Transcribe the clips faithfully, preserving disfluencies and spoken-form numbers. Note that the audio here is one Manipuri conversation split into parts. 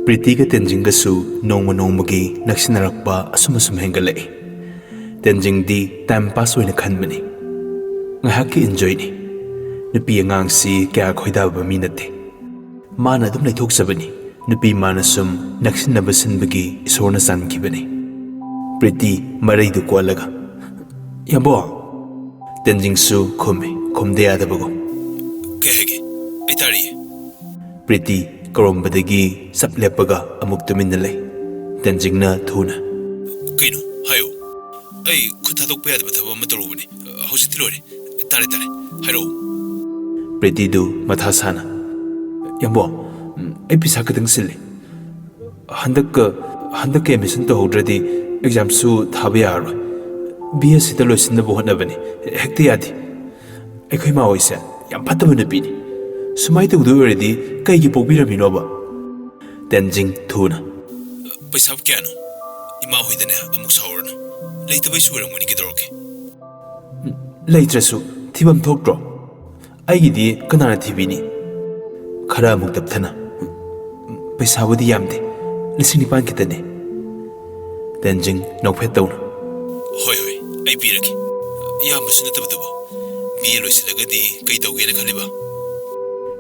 ꯄ꯭ꯔꯤꯇꯤꯒ ꯇꯦꯟꯖꯤꯡꯒꯁꯨ ꯅꯣꯡꯃ ꯅꯣꯡꯃꯒꯤ ꯅꯛꯁꯤꯟꯅꯔꯛꯄ ꯑꯁꯨꯝ ꯑꯁꯨꯝ ꯍꯦꯟꯒꯠꯂꯛꯏ꯫ ꯇꯦꯟꯖꯤꯡꯗꯤ ꯇꯥꯏꯝ ꯄꯥꯁ ꯑꯣꯏꯅ ꯈꯟꯕꯅꯤ, ꯉꯥꯏꯍꯥꯛꯀꯤ ꯏꯟꯖꯣꯏꯅꯤ꯫ ꯅꯨꯄꯤ ꯑꯉꯥꯡꯁꯤ ꯀꯌꯥ ꯈꯣꯏꯗꯥꯕ ꯃꯤ ꯅꯠꯇꯦ꯫ ꯃꯥꯅ ꯑꯗꯨꯝ ꯂꯩꯊꯣꯛꯆꯕꯅꯤ꯫ ꯅꯨꯄꯤ ꯃꯥꯅ ꯁꯨꯝ ꯅꯛꯁꯤꯟꯅꯕ ꯁꯤꯟꯕꯒꯤ ꯏꯁꯣꯔꯅ ꯆꯥꯟꯈꯤꯕꯅꯤ꯫ ꯄ꯭ꯔꯤꯇꯤ ꯃꯔꯩꯗꯨ ꯀꯣꯜꯂꯒ, "ꯌꯥꯝꯕꯣ?" ꯇꯦꯟꯖꯤꯡꯁꯨ ꯈꯨꯝꯃꯤ, ꯈꯨꯝꯗ ꯌꯥꯗꯕꯒꯨꯝ꯫ "ꯀꯩ ꯍꯥꯏꯒꯦ? ꯑꯩ ꯇꯥꯔꯤꯌꯦ꯫" ꯄ꯭ꯔꯤꯇꯤ ꯀꯧꯔꯝꯕꯗꯒꯤ ꯆꯞ ꯂꯦꯞꯄꯒ ꯑꯃꯨꯛ ꯇꯨꯃꯤꯟꯅ ꯂꯩ꯫ ꯇꯦꯟꯖꯤꯡꯅ ꯊꯨꯅ, "ꯀꯩꯅꯣ? ꯍꯥꯏꯌꯣ꯫ ꯑꯩ ꯈꯨꯠ ꯊꯥꯗꯣꯛꯄ ꯌꯥꯗꯕ ꯊꯕꯛ ꯑꯃ ꯇꯧꯔꯨꯕꯅꯦ꯫ ꯍꯧꯖꯤꯛꯇꯤ ꯂꯣꯏꯔꯦ꯫ ꯇꯥꯔꯦ, ꯇꯥꯔꯦ꯫ ꯍꯥꯏꯔꯛꯑꯣ꯫" ꯄ꯭ꯔꯤꯇꯤꯗꯨ ꯃꯊꯥ ꯁꯥꯅ, "ꯌꯥꯝꯕꯣ, ꯎꯝ, ꯑꯩ ꯄꯩꯁꯥ ꯈꯤꯇꯪ ꯆꯤꯜꯂꯤ꯫ ꯍꯟꯗꯛꯀ, ꯍꯟꯗꯛꯀꯤ ꯑꯦꯗꯃꯤꯁꯟ ꯇꯧꯍꯧꯗ꯭ꯔꯗꯤ ꯑꯦꯛꯖꯥꯝꯁꯨ ꯊꯥꯕ ꯌꯥꯔꯔꯣꯏ꯫ ꯕꯤ ꯑꯦꯁ ꯁꯤꯗ ꯂꯣꯏꯁꯤꯟꯅꯕ ꯍꯣꯠꯅꯕꯅꯤ꯫ ꯍꯦꯛꯇ ꯌꯥꯗꯦ꯫ ꯑꯩꯈꯣꯏ ꯏꯃꯥ ꯍꯣꯏꯁꯦ ꯌꯥꯝ ꯐꯠꯇꯕ ꯅꯨꯄꯤꯅꯤ꯫ ꯁꯨꯃꯥꯏꯅ ꯇꯧꯗꯣꯏ ꯑꯣꯏꯔꯗꯤ ꯀꯩꯒꯤ ꯄꯣꯛꯄꯤꯔꯝꯃꯤꯅꯣꯕ?" ꯇꯦꯟꯖꯤꯡ ꯊꯨꯅ, "ꯄꯩꯁꯥꯕꯨ ꯀꯌꯥꯅꯣ? ꯏꯃꯥ ꯍꯣꯏꯗꯅꯦ ꯑꯃꯨꯛ ꯁꯥꯎꯔꯅꯨ꯫ ꯂꯩꯇꯕꯩꯁꯨ ꯑꯣꯏꯔꯝꯒꯅꯤ, ꯀꯩꯗꯧꯔꯒꯦ?" "ꯂꯩꯇ꯭ꯔꯁꯨ ꯊꯤꯐꯝ ꯊꯣꯛꯇ꯭ꯔꯣ? ꯑꯩꯒꯤꯗꯤ ꯀꯅꯥꯅ ꯊꯤꯕꯤꯅꯤ?" ꯈꯔ ꯑꯃꯨꯛ ꯇꯞꯊꯅ, "ꯄꯩꯁꯥꯕꯨꯗꯤ ꯌꯥꯝꯗꯦ, ꯂꯤꯁꯤꯡ ꯅꯤꯄꯥꯟ ꯈꯤꯇꯅꯦ꯫" ꯇꯦꯟꯖꯤꯡ ꯅꯣꯛꯐꯦꯠ ꯇꯧꯅ, "ꯍꯣꯏ, ꯍꯣꯏ, ꯑꯩ ꯄꯤꯔꯒꯦ꯫ ꯌꯥꯝꯕꯁꯨ ꯅꯠꯇꯕꯗꯨꯕꯨ꯫ ꯕꯤ ꯑꯦ ꯂꯣꯏꯁꯤꯜꯂꯒꯗꯤ ꯀꯩ ꯇꯧꯒꯦꯅ ꯈꯜꯂꯤꯕ?"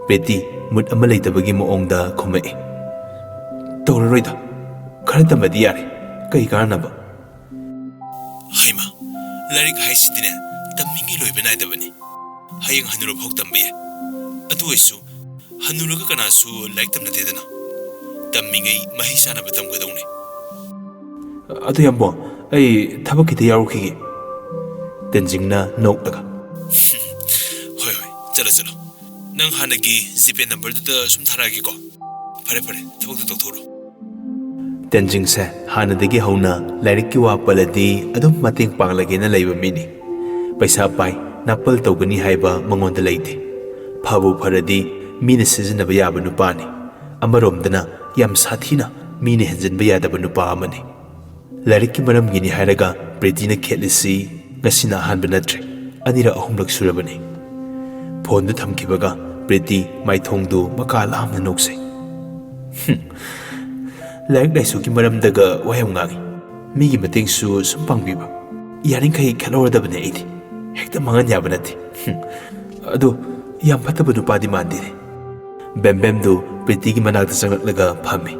ꯄ꯭ꯔꯤꯇꯤ ꯃꯨꯠ ꯑꯃ ꯂꯩꯇꯕꯒꯤ ꯃꯑꯣꯡꯗ ꯈꯨꯝꯃꯛꯏ, "ꯇꯧꯔꯔꯣꯏꯗ꯫ ꯈꯔ ꯇꯝꯕꯗꯤ ꯌꯥꯔꯦ꯫ ꯀꯩ ꯀꯥꯟꯅꯕ?" "ꯍꯩꯃ, ꯂꯥꯏꯔꯤꯛ ꯍꯥꯏꯁꯤꯗꯤꯅꯦ, ꯇꯝꯃꯤꯉꯩ ꯂꯣꯏꯕ ꯅꯥꯏꯗꯕꯅꯤ꯫ ꯍꯌꯦꯡ ꯍꯅꯨꯔꯐꯥꯎ ꯇꯝꯕ ꯌꯥꯏ꯫ ꯑꯗꯨ ꯑꯣꯏꯁꯨ ꯍꯅꯨꯔꯒ ꯀꯅꯥꯁꯨ ꯂꯥꯏꯔꯤꯛ ꯇꯝꯅꯗꯦꯗꯅ꯫ ꯇꯝꯃꯤꯉꯩ ꯃꯍꯩ ꯆꯥꯅꯕ ꯇꯝꯒꯗꯧꯅꯦ꯫" "ꯑꯗꯨ ꯌꯥꯝꯕꯣ, ꯑꯩ ꯊꯕꯛ ꯈꯤꯇ ꯌꯥꯎꯔꯨꯈꯤꯒꯦ꯫" ꯇꯦꯟꯖꯤꯡꯅ ꯅꯣꯛꯂꯒ, "ꯍꯣꯏ, ꯍꯣꯏ, ꯆꯠꯂꯣ, ꯆꯠꯂꯣ꯫ ꯅꯪ ꯍꯥꯟꯅꯒꯤ ꯖꯤꯄꯦ ꯅꯝꯕꯔꯗꯨꯗ ꯁꯨꯝ ꯊꯥꯔꯛꯑꯒꯦꯀꯣ꯫ ꯐꯔꯦ, ꯐꯔꯦ, ꯊꯕꯛꯇꯣ ꯇꯧꯊꯣꯛꯎꯔꯣ꯫" ꯇꯦꯟꯖꯤꯡꯁꯦ ꯍꯥꯟꯅꯗꯒꯤ ꯍꯧꯅ ꯂꯥꯏꯔꯤꯛꯀꯤ ꯋꯥ ꯄꯜꯂꯗꯤ ꯑꯗꯨꯝ ꯃꯇꯦꯡ ꯄꯥꯡꯂꯒꯦꯅ ꯂꯩꯕ ꯃꯤꯅꯤ꯫ ꯄꯩꯁꯥ ꯄꯥꯏ, ꯅꯥꯄꯜ ꯇꯧꯒꯅꯤ ꯍꯥꯏꯕ ꯃꯉꯣꯟꯗ ꯂꯩꯇꯦ꯫ ꯐꯕꯨ ꯐꯔꯗꯤ ꯃꯤꯅ ꯁꯤꯖꯤꯟꯅꯕ ꯌꯥꯕ ꯅꯨꯄꯥꯅꯤ꯫ ꯑꯃꯔꯣꯝꯗꯅ ꯌꯥꯝ ꯁꯥꯊꯤꯅ ꯃꯤꯅ ꯍꯦꯟꯖꯤꯟꯕ ꯌꯥꯗꯕ ꯅꯨꯄꯥ ꯑꯃꯅꯤ꯫ ꯂꯥꯏꯔꯤꯛꯀꯤ ꯃꯔꯝꯒꯤꯅꯤ ꯍꯥꯏꯔꯒ ꯄ꯭ꯔꯤꯇꯤꯅ ꯈꯦꯠꯂꯤꯁꯤ ꯉꯁꯤꯅ ꯑꯍꯥꯟꯕ ꯅꯠꯇ꯭ꯔꯦ, ꯑꯅꯤꯔꯛ ꯑꯍꯨꯝꯂꯛ ꯁꯨꯔꯕꯅꯤ꯫ ꯐꯣꯟꯗꯨ ꯊꯝꯈꯤꯕꯒ ꯄ꯭ꯔꯤꯇꯤ ꯃꯥꯏꯊꯣꯡꯗꯨ ꯃꯀꯥ ꯂꯥꯝꯅ ꯅꯣꯛꯆꯩ꯫ "ꯍꯨꯝ, ꯂꯥꯏꯔꯤꯛ ꯂꯥꯏꯁꯨꯒꯤ ꯃꯔꯝꯗꯒ ꯋꯥ ꯌꯥꯝ ꯉꯥꯡꯉꯤ꯫ ꯃꯤꯒꯤ ꯃꯇꯦꯡꯁꯨ ꯁꯨꯝ ꯄꯥꯡꯕꯤꯕ꯫ ꯌꯥꯔꯤꯈꯩ ꯈꯠꯍꯧꯔꯗꯕꯅꯦ ꯑꯩꯗꯤ꯫ ꯍꯦꯛꯇ ꯃꯥꯡꯍꯟ ꯌꯥꯕ ꯅꯠꯇꯦ꯫ ꯍꯨꯝ꯫ ꯑꯗꯣ ꯌꯥꯝ ꯐꯠꯇꯕ ꯅꯨꯄꯥꯗꯤ ꯃꯥꯟꯗꯦꯅꯦ꯫ ꯕꯦꯝꯕꯦꯝꯗꯨ ꯄ꯭ꯔꯤꯇꯤꯒꯤ ꯃꯅꯥꯛꯇ ꯆꯪꯂꯛꯂꯒ ꯐꯝꯃꯤ꯫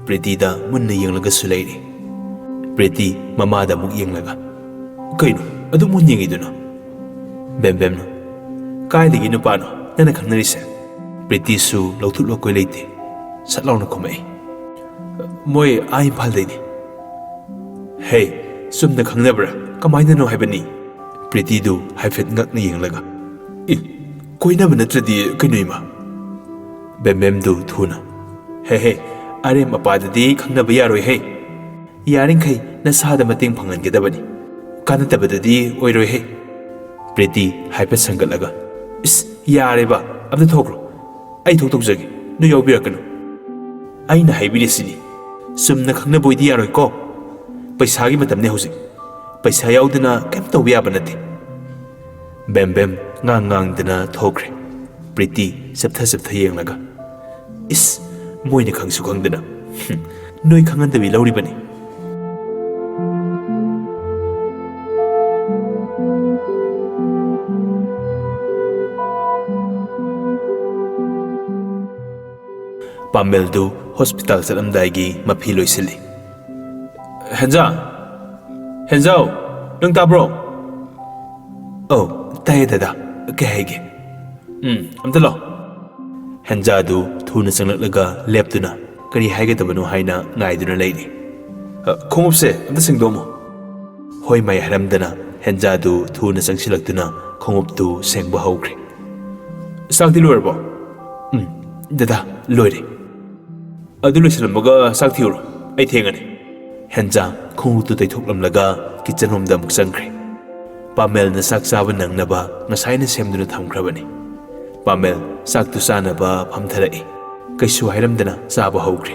ꯄ꯭ꯔꯤꯇꯤꯗ ꯃꯨꯟꯅ ꯌꯦꯡꯂꯒꯁꯨ ꯂꯩꯔꯤ꯫ ꯄ꯭ꯔꯤꯇꯤ ꯃꯃꯥꯗ ꯑꯃꯨꯛ ꯌꯦꯡꯂꯒ, "ꯀꯩꯅꯣ ꯑꯗꯨꯛ ꯃꯨꯟꯅ ꯌꯦꯡꯉꯤꯗꯨꯅ?" ꯕꯦꯝꯕꯦꯝꯅ, "ꯀꯥꯏꯗꯒꯤ ꯅꯨꯄꯥꯅꯣ ꯅꯪꯅ ꯈꯪꯅꯔꯤꯁꯦ?" ꯄ꯭ꯔꯤꯇꯤꯁꯨ ꯂꯧꯊꯣꯛ ꯂꯧꯈꯣꯏ ꯂꯩꯇꯦ꯫ ꯁꯠ ꯂꯥꯎꯅ ꯈꯨꯝꯃꯛꯏ, "ꯃꯣꯏ ꯑꯥ ꯏꯝꯐꯥꯜꯗꯩꯅꯤ꯫" "ꯍꯦ, ꯆꯨꯝꯅ ꯈꯪꯅꯕ꯭ꯔꯥ? ꯀꯃꯥꯏꯅꯅꯣ ꯍꯥꯏꯕꯅꯤ?" ꯄ꯭ꯔꯤꯇꯤꯗꯨ ꯍꯥꯏꯐꯦꯠ ꯉꯛꯅ ꯌꯦꯡꯂꯒ, "ꯏ, ꯀꯣꯏꯅꯕ ꯅꯠꯇ꯭ꯔꯗꯤ ꯀꯩꯅꯣ ꯏꯃꯥ?" ꯕꯦꯝꯕꯦꯝꯗꯨ ꯊꯨꯅ, "ꯍꯦ ꯍꯦ, ꯑꯔꯦꯝ ꯑꯄꯥꯗꯗꯤ ꯈꯪꯅꯕ ꯌꯥꯔꯣꯏ ꯍꯦ꯫ ꯌꯥꯔꯤꯈꯩ ꯅꯁꯥꯗ ꯃꯇꯦꯡ ꯐꯪꯍꯟꯒꯗꯕꯅꯤ꯫ ꯀꯥꯟꯅꯗꯕꯗꯗꯤ ꯑꯣꯏꯔꯣꯏ ꯍꯦ꯫" ꯄ꯭ꯔꯤꯇꯤ ꯍꯥꯏꯐꯦꯠ ꯁꯪꯒꯠꯂꯒ, "ꯏꯁ, ꯌꯥꯔꯦꯕ, ꯑꯝꯇ ꯊꯣꯛꯈ꯭ꯔꯣ꯫ ꯑꯩ ꯊꯣꯛ ꯇꯧꯖꯒꯦ, ꯅꯣꯏ ꯌꯥꯎꯕꯤꯔꯛꯀꯅꯨ꯫ ꯑꯩꯅ ꯍꯥꯏꯕꯤꯔꯤꯁꯤꯅꯤ, ꯆꯨꯝꯅ ꯈꯪꯅꯕ ꯑꯣꯏꯗꯤ ꯌꯥꯔꯣꯏꯀꯣ꯫ ꯄꯩꯁꯥꯒꯤ ꯃꯇꯝꯅꯦ ꯍꯧꯖꯤꯛ꯫ ꯄꯩꯁꯥ ꯌꯥꯎꯗꯅ ꯀꯩꯝ ꯇꯧꯕ ꯌꯥꯕ ꯅꯠꯇꯦ꯫" ꯕꯦꯝꯕꯦꯝ ꯉꯥꯡ ꯉꯥꯡꯗꯅ ꯊꯣꯛꯈ꯭ꯔꯦ꯫ ꯄ꯭ꯔꯤꯇꯤ ꯆꯞꯊ ꯆꯞꯊ ꯌꯦꯡꯂꯒ, "ꯏꯁ, ꯃꯣꯏꯅ ꯈꯪꯁꯨ ꯈꯪꯗꯅ꯫ ꯍꯨꯝ, ꯅꯣꯏ ꯈꯪꯍꯟꯗꯕꯤ ꯂꯧꯔꯤꯕꯅꯤ꯫" ꯄꯥꯃꯦꯜꯗꯨ ꯍꯣꯁꯄꯤꯇꯥꯜ ꯆꯠꯂꯝꯗꯥꯏꯒꯤ ꯃꯐꯤ ꯂꯣꯏꯁꯤꯜꯂꯤ꯫ "ꯍꯦꯟꯖꯥ! ꯍꯦꯟꯖꯥꯎ! ꯅꯪ ꯇꯥꯕ꯭ꯔꯣ?" "ꯑꯧ, ꯇꯥꯏꯌꯦ ꯗꯗꯥ꯫ ꯀꯩ ꯍꯥꯏꯒꯦ?" "ꯎꯝ, ꯑꯝꯇ ꯂꯥꯛꯑꯣ꯫" ꯍꯦꯟꯖꯥꯗꯨ ꯊꯨꯅ ꯆꯪꯂꯛꯂꯒ ꯂꯦꯞꯇꯨꯅ ꯀꯔꯤ ꯍꯥꯏꯒꯗꯕꯅꯣ ꯍꯥꯏꯅ ꯉꯥꯏꯗꯨꯅ ꯂꯩꯔꯤ꯫ "ꯑ, ꯈꯣꯡꯎꯞꯁꯦ ꯑꯝꯇ ꯁꯦꯡꯗꯣꯛꯑꯝꯃꯣ꯫" ꯍꯣꯏ ꯃꯥꯏ ꯍꯥꯏꯔꯝꯗꯅ ꯍꯦꯟꯖꯥꯗꯨ ꯊꯨꯅ ꯆꯪꯁꯤꯜꯂꯛꯇꯨꯅ ꯈꯣꯡꯎꯞꯇꯨ ꯁꯦꯡꯕ ꯍꯧꯈ꯭ꯔꯦ꯫ "ꯆꯥꯛꯇꯤ ꯂꯣꯏꯔꯕꯣ?" "ꯎꯝ, ꯗꯗꯥ, ꯂꯣꯏꯔꯦ꯫" "ꯑꯗꯨ ꯂꯣꯏꯁꯤꯜꯂꯝꯃꯒ ꯆꯥꯛ ꯊꯤꯔꯨꯔꯣ, ꯑꯩ ꯊꯦꯡꯉꯅꯤ꯫" ꯍꯦꯟꯖꯥ ꯈꯣꯡꯎꯞꯇꯨ ꯇꯩꯊꯣꯛꯂꯝꯂꯒ ꯀꯤꯆꯟ ꯔꯣꯝꯗ ꯑꯃꯨꯛ ꯆꯪꯈ꯭ꯔꯦ꯫ ꯄꯥꯃꯦꯜꯅ ꯆꯥꯛ ꯆꯥꯕ ꯅꯪꯅꯕ ꯉꯁꯥꯏꯅ ꯁꯦꯝꯗꯨꯅ ꯊꯝꯈ꯭ꯔꯕꯅꯤ꯫ ꯄꯥꯃꯦꯜ ꯆꯥꯛꯇꯨ ꯆꯥꯅꯕ ꯐꯝꯊꯔꯛꯏ꯫ ꯀꯩꯁꯨ ꯍꯥꯏꯔꯝꯗꯅ ꯆꯥꯕ ꯍꯧꯈ꯭ꯔꯦ꯫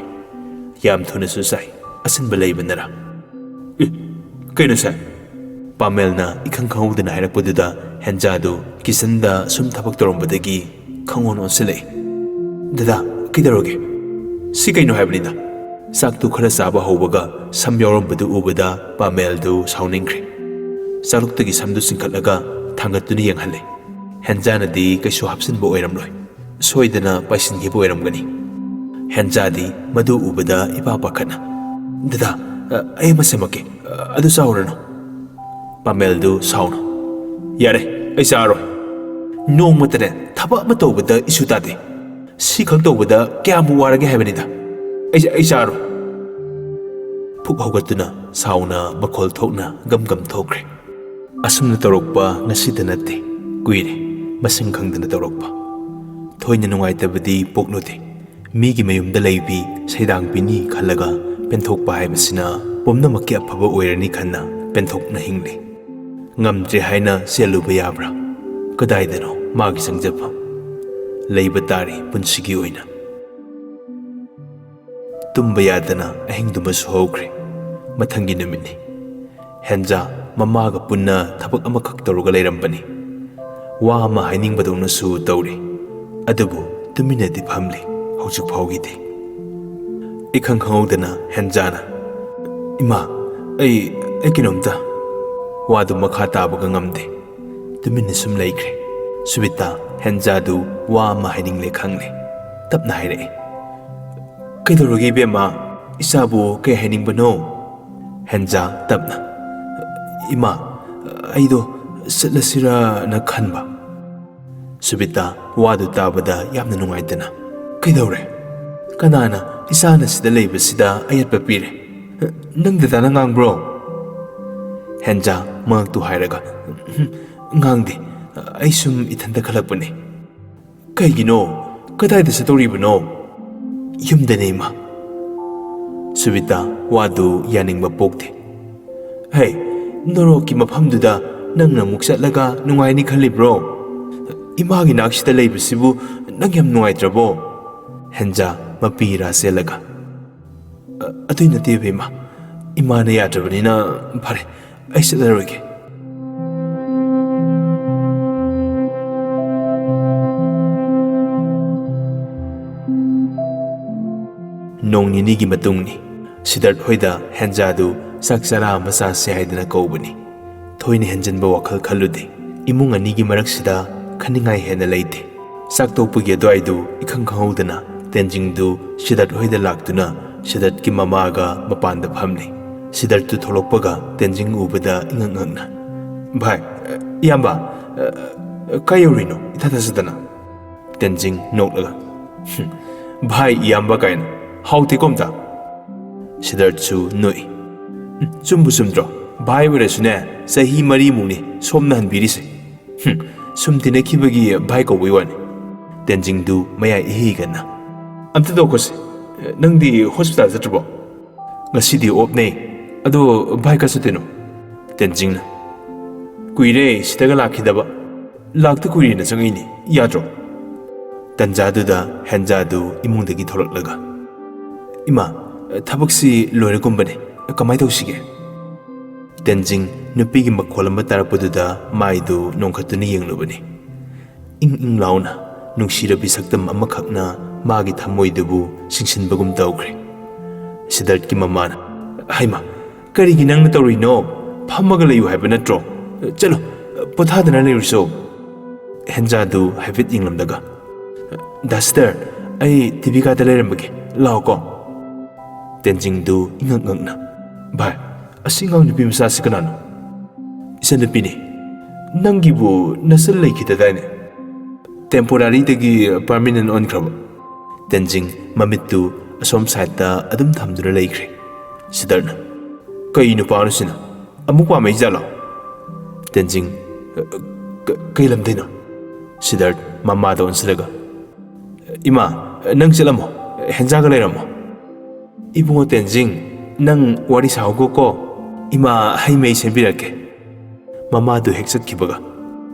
ꯌꯥꯝ ꯊꯨꯅꯁꯨ ꯆꯥꯏ꯫ ꯑꯁꯤꯟꯕ ꯂꯩꯕꯅꯔꯥ? "ꯑꯦ, ꯀꯩꯅꯣ ꯁꯦ?" ꯄꯥꯃꯦꯜꯅ ꯏꯈꯪ ꯈꯪꯍꯧꯗꯅ ꯍꯥꯏꯔꯛꯄꯗꯨꯗ ꯍꯦꯟꯖꯥꯗꯨ ꯀꯤꯆꯟꯗ ꯁꯨꯝ ꯊꯕꯛ ꯇꯧꯔꯝꯕꯗꯒꯤ ꯈꯪꯑꯣꯟ ꯑꯣꯟꯁꯤꯜꯂꯛꯏ꯫ "ꯗꯗꯥ, ꯀꯩꯗꯧꯔꯒꯦ? ꯁꯤ ꯀꯩꯅꯣ ꯍꯥꯏꯕꯅꯤꯗ꯫ ꯆꯥꯛꯇꯨ ꯈꯔ ꯆꯥꯕ ꯍꯧꯕꯒ ꯁꯝ ꯌꯥꯎꯔꯝꯕꯗꯨ ꯎꯕꯗ ꯄꯥꯃꯦꯜꯗꯨ ꯁꯥꯎꯅꯤꯡꯈ꯭ꯔꯦ꯫ ꯆꯥꯂꯨꯛꯇꯒꯤ ꯁꯝꯗꯨ ꯆꯤꯡꯈꯠꯂꯒ ꯊꯥꯡꯒꯠꯇꯨꯅ ꯌꯦꯡꯍꯜꯂꯦ꯫ ꯍꯦꯟꯖꯥꯅꯗꯤ ꯀꯩꯁꯨ ꯍꯥꯞꯆꯤꯟꯕ ꯑꯣꯏꯔꯝꯂꯣꯏ꯫ ꯁꯣꯏꯗꯅ ꯄꯥꯏꯁꯤꯟꯈꯤꯕ ꯑꯣꯏꯔꯝꯒꯅꯤ꯫ ꯍꯦꯟꯖꯥꯗꯤ ꯃꯗꯨ ꯎꯕꯗ ꯏꯄꯥ ꯄꯥꯈꯠꯅ, "ꯗꯗꯥ, ꯑ, ꯑꯩ ꯑꯃ ꯁꯦꯝꯃꯛꯀꯦ꯫ ꯑ, ꯑꯗꯨ ꯆꯥꯎꯔꯅꯨ꯫" ꯄꯥꯃꯦꯜꯗꯨ ꯁꯥꯎꯅ, "ꯌꯥꯔꯦ, ꯑꯩ ꯆꯥꯔꯣꯏ꯫ ꯅꯣꯡꯃꯇꯅꯦ ꯊꯕꯛ ꯑꯃ ꯇꯧꯕꯗ ꯏꯁꯨ ꯇꯥꯗꯦ꯫ ꯁꯤꯈꯛ ꯇꯧꯕꯗ ꯀꯌꯥꯃꯨꯛ ꯋꯥꯔꯒꯦ ꯍꯥꯏꯕꯅꯤꯗ꯫ ꯑꯩ, ꯑꯩ ꯆꯥꯔꯣꯏ꯫" ꯐꯨꯛ ꯍꯧꯒꯠꯇꯨꯅ ꯁꯥꯎꯅ ꯃꯈꯣꯜ ꯊꯣꯛꯅ ꯒꯝ ꯒꯝ ꯊꯣꯛꯈ꯭ꯔꯦ꯫ ꯑꯁꯨꯝꯅ ꯇꯧꯔꯛꯄ ꯉꯁꯤꯗ ꯅꯠꯇꯦ, ꯀꯨꯏꯔꯦ ꯃꯁꯤꯡ ꯈꯪꯗꯅ ꯇꯧꯔꯛꯄ꯫ ꯊꯣꯏꯅ ꯅꯨꯡꯉꯥꯏꯇꯕꯗꯤ ꯄꯣꯛꯂꯨꯗꯦ꯫ ꯃꯤꯒꯤ ꯃꯌꯨꯝꯗ ꯂꯩꯕꯤ ꯁꯩꯗꯥꯡꯕꯤꯅꯤ ꯈꯜꯂꯒ ꯄꯦꯟꯊꯣꯛꯄ ꯍꯥꯏꯕꯁꯤꯅ ꯄꯨꯝꯅꯃꯛꯀꯤ ꯑꯐꯕ ꯑꯣꯏꯔꯅꯤ ꯈꯟꯅ ꯄꯦꯟꯊꯣꯛꯅ ꯍꯤꯡꯂꯤ꯫ ꯉꯝꯗ꯭ꯔꯦ ꯍꯥꯏꯅ ꯆꯦꯜꯂꯨꯕ ꯌꯥꯕ꯭ꯔꯥ? ꯀꯗꯥꯏꯗꯅꯣ ꯃꯥꯒꯤ ꯆꯪꯖꯐꯝ? ꯂꯩꯕ ꯇꯥꯔꯤ ꯄꯨꯟꯁꯤꯒꯤ ꯑꯣꯏꯅ꯫ ꯇꯨꯝꯕ ꯌꯥꯗꯅ ꯑꯍꯤꯡꯗꯨꯃꯁꯨ ꯍꯧꯈ꯭ꯔꯦ꯫ ꯃꯊꯪꯒꯤ ꯅꯨꯃꯤꯠꯅꯤ꯫ ꯍꯦꯟꯖꯥ ꯃꯃꯥꯒ ꯄꯨꯟꯅ ꯊꯕꯛ ꯑꯃꯈꯛ ꯇꯧꯔꯒ ꯂꯩꯔꯝꯕꯅꯤ꯫ ꯋꯥ ꯑꯃ ꯍꯥꯏꯅꯤꯡꯕꯗꯧꯅꯁꯨ ꯇꯧꯔꯤ꯫ ꯑꯗꯨꯕꯨ ꯇꯨꯃꯤꯟꯅꯗꯤ ꯐꯝꯂꯤ ꯍꯧꯖꯤꯛ ꯐꯥꯎꯒꯤꯗꯤ꯫ ꯏꯈꯪ ꯈꯪꯍꯧꯗꯅ ꯍꯦꯟꯖꯥꯅ, "ꯏꯃꯥ, ꯑꯩ, ꯑꯩ ꯀꯩꯅꯣꯝꯇ꯫" ꯋꯥꯗꯨ ꯃꯈꯥ ꯇꯥꯕꯒ ꯉꯝꯗꯦ꯫ ꯇꯨꯃꯤꯟꯅ ꯁꯨꯝ ꯂꯩꯈ꯭ꯔꯦ꯫ ꯁꯨꯕꯤꯇꯥ ꯍꯦꯟꯖꯥꯗꯨ ꯋꯥ ꯑꯃ ꯍꯥꯏꯅꯤꯡꯂꯦ ꯈꯪꯂꯦ꯫ ꯇꯞꯅ ꯍꯥꯏꯔꯛꯏ, "ꯀꯩꯗꯧꯔꯒꯦ ꯏꯕꯦꯝꯃ? ꯏꯆꯥꯕꯨ ꯀꯩ ꯍꯥꯏꯅꯤꯡꯕꯅꯣ?" ꯍꯦꯟꯖꯥ ꯇꯞꯅ, "ꯏꯃꯥ, ꯑꯩꯗꯣ ꯆꯠꯂꯁꯤꯔꯅ ꯈꯟꯕ꯫" ꯁꯨꯕꯤꯇꯥ ꯋꯥꯗꯨ ꯇꯥꯕꯗ ꯌꯥꯝꯅ ꯅꯨꯡꯉꯥꯏꯇꯅ, "ꯀꯩꯗꯧꯔꯦ? ꯀꯅꯥꯅ ꯏꯆꯥꯅ ꯁꯤꯗ ꯂꯩꯕꯁꯤꯗ ꯑꯌꯦꯠꯄ ꯄꯤꯔꯦ? ꯅꯪ ꯗꯗꯥꯅ ꯉꯥꯡꯕ꯭ꯔꯣ?" ꯍꯦꯟꯖꯥ ꯃꯉꯛꯇꯨ ꯍꯥꯏꯔꯒ, "ꯉꯥꯡꯗꯦ, ꯑꯩ ꯁꯨꯝ ꯏꯊꯟꯇ ꯈꯜꯂꯛꯄꯅꯦ꯫" "ꯀꯩꯒꯤꯅꯣ? ꯀꯗꯥꯏꯗ ꯆꯠꯇꯧꯔꯤꯕꯅꯣ?" "ꯌꯨꯝꯗꯅꯦ, ꯏꯃꯥ꯫" ꯁꯨꯕꯤꯇꯥ ꯋꯥꯗꯨ ꯌꯥꯅꯤꯡꯕ ꯄꯣꯛꯇꯦ꯫ "ꯍꯩ, ꯅꯣꯔꯣꯛꯀꯤ ꯃꯐꯝꯗꯨꯗ ꯅꯪꯅ ꯑꯃꯨꯛ ꯆꯠꯂꯒ ꯅꯨꯡꯉꯥꯏꯅꯤ ꯈꯜꯂꯤꯕ꯭ꯔꯣ? ꯏꯃꯥꯒꯤ ꯅꯥꯛꯁꯤꯗ ꯂꯩꯕꯁꯤꯕꯨ ꯅꯪ ꯌꯥꯝ ꯅꯨꯡꯉꯥꯏꯇ꯭ꯔꯕꯣ?" ꯍꯦꯟꯖꯥ ꯃꯄꯤ ꯏꯔꯥ ꯆꯦꯜꯂꯒ, "ꯑ-, ꯑꯗꯨꯏ ꯅꯠꯇꯦ ꯏꯕꯦꯝꯃ, ꯏꯃꯥꯅ ꯌꯥꯗ꯭ꯔꯕꯅꯤꯅ ꯐꯔꯦ, ꯑꯩ ꯆꯠꯂꯔꯣꯏꯒꯦ꯫" ꯅꯣꯡ ꯅꯤꯅꯤꯒꯤ ꯃꯇꯨꯡꯅꯤ꯫ ꯁꯤꯗꯔꯠ ꯍꯣꯏꯗ ꯍꯦꯟꯖꯥꯗꯨ ꯆꯥꯛ ꯆꯔꯥ ꯑꯃ ꯆꯥꯁꯦ ꯍꯥꯏꯗꯅ ꯀꯧꯕꯅꯤ꯫ ꯊꯣꯏꯅ ꯍꯦꯟꯖꯟꯕ ꯋꯥꯈꯜ ꯈꯜꯂꯨꯗꯦ꯫ ꯏꯃꯨꯡ ꯑꯅꯤꯒꯤ ꯃꯔꯛꯁꯤꯗ ꯈꯟꯅꯤꯡꯉꯥꯏ ꯍꯦꯟꯅ ꯂꯩꯇꯦ꯫ ꯆꯥꯛ ꯇꯣꯛꯄꯒꯤ ꯑꯗꯨꯋꯥꯏꯗꯨ ꯏꯈꯪ ꯈꯪꯍꯧꯗꯅ ꯇꯦꯟꯖꯤꯡꯗꯨ ꯁꯤꯗꯔꯠ ꯍꯣꯏꯗ ꯂꯥꯛꯇꯨꯅ ꯁꯤꯗꯔꯠꯀꯤ ꯃꯃꯥꯒ ꯃꯄꯥꯟꯗ ꯐꯝꯂꯤ꯫ ꯁꯤꯗꯔꯠꯇꯨ ꯊꯣꯛꯂꯛꯄꯒ ꯇꯦꯟꯖꯤꯡ ꯎꯕꯗ ꯏꯉꯛ ꯉꯛꯅ, "ꯚꯥꯏ, ꯏꯌꯥꯝꯕ, ꯀꯥꯏ ꯌꯧꯔꯨꯏꯅꯣ ꯏꯊꯥ ꯊꯥꯖꯗꯅ?" ꯇꯦꯟꯖꯤꯡ ꯅꯣꯛꯂꯒ, "ꯍꯨꯝ, ꯚꯥꯏ ꯏꯌꯥꯝꯕ ꯀꯥꯏꯅ ꯍꯥꯎꯇꯦꯀꯣ ꯑꯝꯇ?" ꯁꯤꯗꯔꯠꯁꯨ ꯅꯣꯛꯏ꯫ "ꯎꯝ, ꯆꯨꯝꯕꯨ ꯆꯨꯝꯗ꯭ꯔꯣ? ꯚꯥꯏ ꯑꯣꯏꯔꯁꯨꯅꯦ, ꯆꯍꯤ ꯃꯔꯤꯃꯨꯛꯅꯤ ꯁꯣꯝꯅ ꯍꯟꯕꯤꯔꯤꯁꯦ꯫ ꯍꯨꯝ, ꯁꯨꯝ ꯇꯤꯟꯅꯈꯤꯕꯒꯤ ꯚꯥꯏ ꯀꯧꯕꯩ ꯋꯥꯅꯤ꯫" ꯇꯦꯟꯖꯤꯡꯗꯨ ꯃꯌꯥꯏ ꯏꯍꯤ ꯍꯤꯒꯠꯅ, "ꯑꯝꯇ ꯇꯣꯛꯈꯣꯁꯦ꯫ ꯅꯪꯗꯤ ꯍꯣꯁꯄꯤꯇꯥꯜ ꯆꯠꯇ꯭ꯔꯕꯣ?" "ꯉꯁꯤꯗꯤ ꯑꯣꯞꯅꯦ꯫ ꯑꯗꯣ ꯚꯥꯏ ꯀꯥꯏ ꯆꯠꯇꯣꯏꯅꯣ?" ꯇꯦꯟꯖꯤꯡꯅ, "ꯀꯨꯏꯔꯦ ꯁꯤꯗꯒ ꯂꯥꯛꯈꯤꯗꯕ꯫ ꯂꯥꯛꯇ ꯀꯨꯏꯔꯦꯅ ꯆꯪꯉꯛꯏꯅꯦ꯫ ꯌꯥꯗ꯭ꯔꯣ?" ꯇꯟꯖꯥꯗꯨꯗ ꯍꯦꯟꯖꯥꯗꯨ ꯏꯃꯨꯡꯗꯒꯤ ꯊꯣꯛꯂꯛꯂꯒ, "ꯏꯃꯥ, ꯊꯕꯛꯁꯤ ꯂꯣꯏꯔꯒꯨꯝꯕꯅꯦ꯫ ꯀꯃꯥꯏ ꯇꯧꯁꯤꯒꯦ?" ꯇꯦꯟꯖꯤꯡ ꯅꯨꯄꯤꯒꯤ ꯃꯈꯣꯜ ꯑꯃ ꯇꯥꯔꯛꯄꯗꯨꯗ ꯃꯥꯏꯗꯨ ꯅꯣꯡꯈꯠꯇꯨꯅ ꯌꯦꯡꯂꯨꯕꯅꯤ꯫ ꯏꯪ ꯏꯪ ꯂꯥꯎꯅ ꯅꯨꯡꯁꯤꯔꯕꯤ ꯁꯛꯇꯝ ꯑꯃꯈꯛꯅ ꯃꯥꯒꯤ ꯊꯃꯣꯏꯗꯨꯕꯨ ꯁꯤꯡꯁꯤꯟꯕꯒꯨꯝ ꯇꯧꯈ꯭ꯔꯦ꯫ ꯁꯤꯗꯔꯠꯀꯤ ꯃꯃꯥꯅ, "ꯍꯩꯃꯥ, ꯀꯔꯤꯒꯤ ꯅꯪꯅ ꯇꯧꯔꯤꯅꯣ? ꯐꯝꯃꯒ ꯂꯩꯌꯨ ꯍꯥꯏꯕ ꯅꯠꯇ꯭ꯔꯣ? ꯆꯠꯂꯣ, ꯄꯣꯊꯥꯗꯅ ꯂꯩꯔꯨꯆꯣ꯫" ꯍꯦꯟꯖꯥꯗꯨ ꯍꯥꯏꯐꯦꯠ ꯌꯦꯡꯂꯝꯂꯒ, "ꯗꯥ ꯁꯤꯗꯔꯠ, ꯑꯩ ꯇꯤꯚꯤ ꯀꯥꯗ ꯂꯩꯔꯝꯕꯒꯦ, ꯂꯥꯛꯑꯣꯀꯣ꯫" ꯇꯦꯟꯖꯤꯡꯗꯨ ꯏꯉꯛ ꯉꯛꯅ, "ꯚꯥꯏ, ꯑꯁꯤ ꯑꯉꯥꯡ ꯅꯨꯄꯤ ꯃꯆꯥꯁꯤ ꯀꯅꯥꯅꯣ?" "ꯏꯆꯟꯅꯨꯄꯤꯅꯤ꯫ ꯅꯪꯒꯤꯕꯨ ꯅꯆꯟ ꯂꯩꯈꯤꯗꯗꯥꯏꯅꯦ?" "ꯇꯦꯝꯄꯣꯔꯥꯔꯤꯗꯒꯤ ꯄꯔꯃꯤꯅꯦꯟ ꯑꯣꯟꯈ꯭ꯔꯕ꯫" ꯇꯦꯟꯖꯤꯡ ꯃꯃꯤꯠꯇꯨ ꯑꯁꯣꯝ ꯁꯥꯏꯠꯇ ꯑꯗꯨꯝ ꯊꯝꯗꯨꯅ ꯂꯩꯈ꯭ꯔꯦ꯫ ꯁꯤꯗꯔꯅ, "ꯀꯩ ꯅꯨꯄꯥꯅꯣ ꯁꯤꯅ? ꯑꯃꯨꯛ ꯄꯥꯝꯃꯛꯏ ꯖꯥꯠꯂꯣ?" ꯇꯦꯟꯖꯤꯡ, "ꯀ-, ꯀꯩ ꯂꯝꯗꯩꯅꯣ?" ꯁꯤꯗꯔ ꯃꯃꯥꯗ ꯑꯣꯟꯁꯤꯜꯂꯒ, "ꯏꯃꯥ, ꯅꯪ ꯆꯠꯂꯝꯃꯣ, ꯍꯦꯟꯖꯥꯒ ꯂꯩꯔꯝꯃꯣ꯫" "ꯏꯕꯨꯡꯉꯣ ꯇꯦꯟꯖꯤꯡ, ꯅꯪ ꯋꯥꯔꯤ ꯁꯥꯍꯧꯒꯣꯀꯣ, ꯏꯃꯥ ꯍꯩ ꯃꯍꯤ ꯁꯦꯝꯕꯤꯔꯛꯀꯦ꯫" ꯃꯃꯥꯗꯨ ꯍꯦꯛ ꯆꯠꯈꯤꯕꯒ,